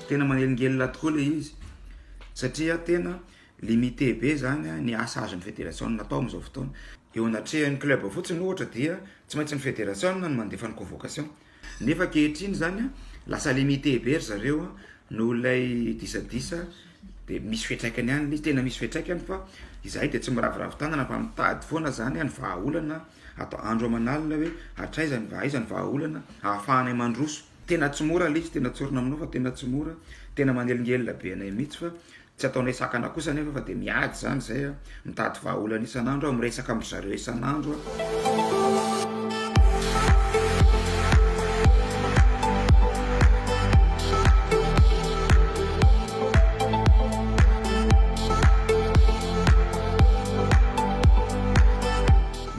Tena manelingelina tokoa ilay izy satria tena limité be zany ny asa azon'ny federasiona atao amin'izao fotoana. Eo anatrehan'ny club fotsiny ohatra dia tsy maintsy ny federasiona no mandefa ny convocation. Nefa ankehitriny zany lasa limité be ry zareo noho ilay disadisa dia misy fiantraikany ihany ilay izy, tena misy fiantraikany fa izahay dia tsy miraviravy tanana fa mitady foana zany ny vahaolana atao andro aman'alina hoe hatraiza ny aiza ny vahaolana ahafahanay mandroso. Tena tsy mora ilay izy, tena tsorina aminao fa tena tsy mora, tena manelingelina be anay mihitsy fa Tsy ataonay sakana kosa anefa fa dia miady izany izay a, mitady vahaolana isan'andro aho, miresaka amin-dry zareo isan'andro aho.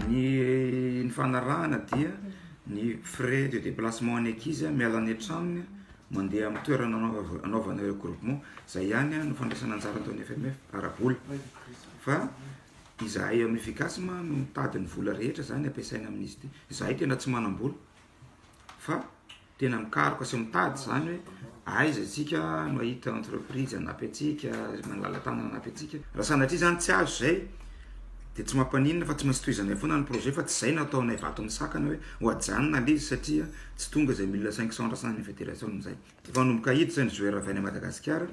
Ny nifanarahana dia ny frais de déplacement an'ny ankizy miala any an-tranony mandeha amin'ny toerana anaovana regroupement, izay ihany no fandraisana anjara ataon'ny FMF ara-bola fa izahay amin'ny Ficasm no mitady ny vola rehetra izany ampiasaina amin'izy ity, izahay tena tsy manam-bola fa tena mikaroka sy mitady izany hoe aiza isika no hahita entreprise hanampy antsika, malala-tanana hanampy antsika, raha sanatria izany tsy azo izay de tsy mampaninona fa tsy maintsy tohizanay foana ny projet fa tsy zay no ataonay vato misakana hoe ho ajanona le izy satria tsy tonga izay 1500 rasan'ny fédération zay. Efa manomboka hiditra ny joueur avy any Madagasikara,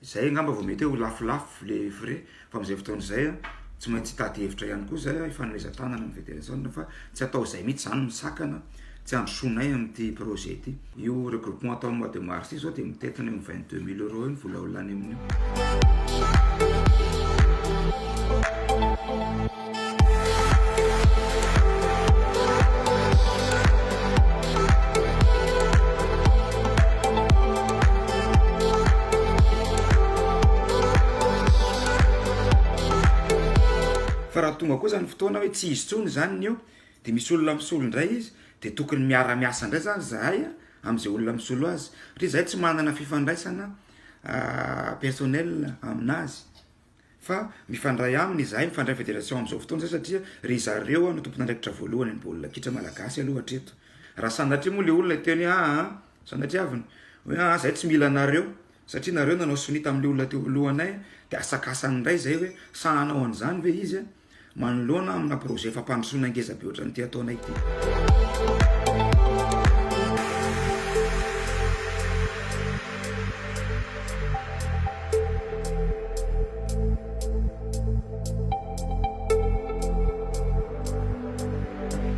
zay angamba vao mety hoe ho lafolafo le frais fa am'zay fotoana izay tsy maintsy hitady hevitra ihany koa zay hifanomezan-tanana amin'ny fédération fa tsy atao zay mihitsy zany misakana tsy handrosoanay amin'ity projet ity. Io regroupement atao amin'ny mois de mars io zao dia mitentina eo amin'ny 22 000 euros eo ny vola ho lany amin'io. Fa raha tonga koa zany fotoana hoe tsy izy intsony zany ny eo de misy olona misolo indray izy de tokony miara-miasa indray zany zahay am'zay olona misolo azy satria zahay tsy manana fifandraisana personnel aminazy fa mifandray aminy izahay, mifandray fédération am'zao fotoana zay satria ry zareo no tompon'andraikitra voalohany ny baolina kitra malagasy aloha hatreto. Raha sanatria moa le olona hiteny hoe aa sanatriavina hoe aa zahay tsy mila anareo satria nareo nanao sonia tam'le olona teo alohanay de asakasany indray zay hoe sahy hanao an'izany ve izy a? manoloana amina projet fampandrosoana ngeza be ohatran'ity ataonay ity.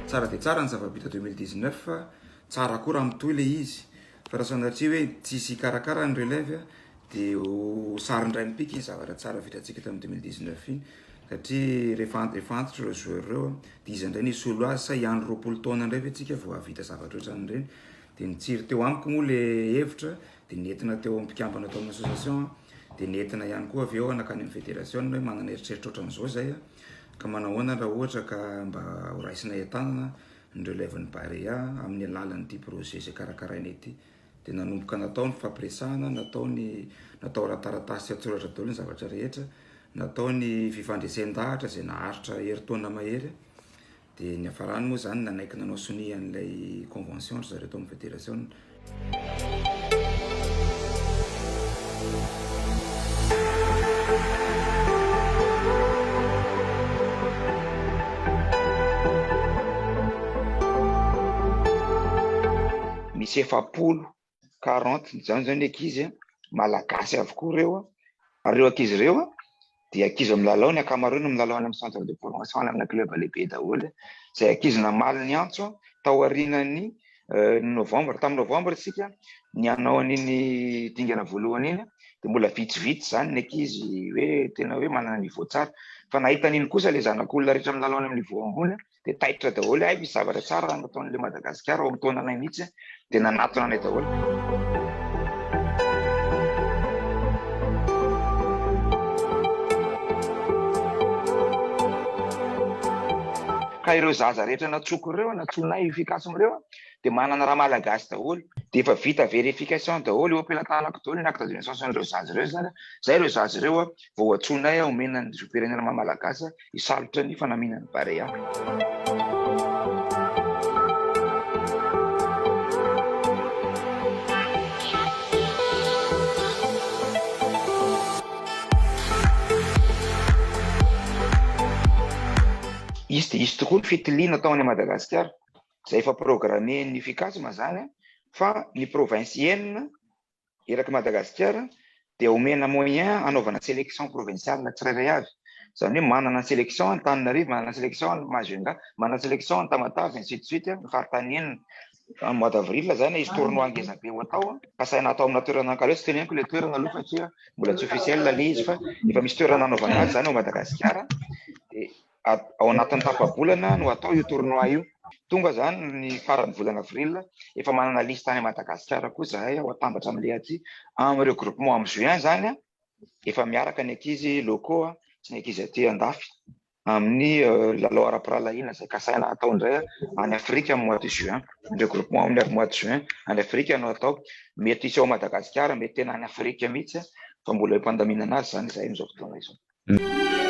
Tsara dia tsara ny zava-bita 2019, tsara koa raha mitohy ilay izy, fa raha sanatria hoe tsisy hikarakara ny relève dia ho sary indray mipika iny zavatra tsara vitantsika tamin'ny 2019 iny satria rehefa efa antitra ireo joueur ireo dia iza indray ny hisolo azy sa hiandry 20 taona indray ve tsika vao hahavita zavatra ohatran'ireny dia nitsiry teo amiko moa le hevitra dia nentina teo amin'ny mpikambana tao amin'ny association dia nentina ihany koa avy eo nankany amin'ny fédération hoe manana eritreritra ohatran'izao zay ka manahoana raha ohatra ka mba ho raisinay an-tanana ny relève ny Barea amin'ny alalan'ity projet izay karakarainay ity Dia nanomboka natao ny fifampiresahana, natao ny natao ara-taratasy sy an-tsoratra daholo ny zavatra rehetra, natao ny fifandresen-dahatra izay naharitra herintaona mahery, dia niafarany moa izany nanaiky nanao sonia an'ilay convention ry zareo tao amin'ny federasiona. Misy 40, 40 izany zao ny ankizy a, malagasy avokoa ireo a, ary ireo ankizy ireo a dia ankizy milalao, ny ankamaroany milalao any amin'ny centre de formation any amina club lehibe daholo, izay ankizy namaly ny antso tao aorianan'ny novembre, tamin'ny novembre isika ny hanao an'iny dingana voalohany iny dia mbola vitsivitsy izany ny ankizy hoe tena hoe manana niveau tsara, fa nahita an'iny kosa ilay zanak'olona rehetra milalao any amin'ny niveau ambony dia taitra daholo, hay misy zavatra tsara nataon'ilay Madagasikara ao amin'ny taonanay mihitsy, dia nanatona anay daholo. Ka ireo zaza rehetra natsoko ireo, natsoinay Fikasm ireo, dia manana ra malagasy daholo, dia efa vita vérification daholo, eo am-pelatanako daholo ny acte de naissance an'ireo zaza ireo zany, zay ireo zaza ireo vao antsoinay omena ny zom-pirenena maha malagasy hisalotra ny fanamiana ny Barea. izy dia hisy tokoa ny fitiliana atao any Madagasikara, izay efa programmer-n'ny Ficasm izany fa ny province enina eraky Madagasikara dia omena moyen hanaovana sélection provinciale tsirairay avy, izany hoe manana sélection Antananarivo, manana sélection Majunga, manana sélection Tamatave, ainsi de suite, ny faritany enina. Amin'ny mois d'avril izany hisy tournoi ngeza be ho atao, kasaina hatao amina toerana ankareo, tsy teneniko ilay toerana aloha satria mbola tsy officiel ilay izy fa efa misy toerana hanaovana azy izany ao Madagasikara, dia ao anatin'ny tapa-bolana no atao io tournoi io. Tonga izany ny faran'ny volana avril, efa manana liste any Madagasikara koa izahay ao atambatra amin'ilay aty amin'ny regroupement amin'ny juin izany, efa miaraka ny ankizy locaux sy ny ankizy aty andafy amin'ny lalao ara-pirahalahiana izay kasaina hatao indray any Afrika amin'ny mois de juin. Ny regroupement amin'ny mois de juin any Afrika no atao. Mety hisy ao Madagasikara, mety tena any Afrika mihitsy fa mbola eo am-pandaminana azy izany izahay amin'izao fotoana izao.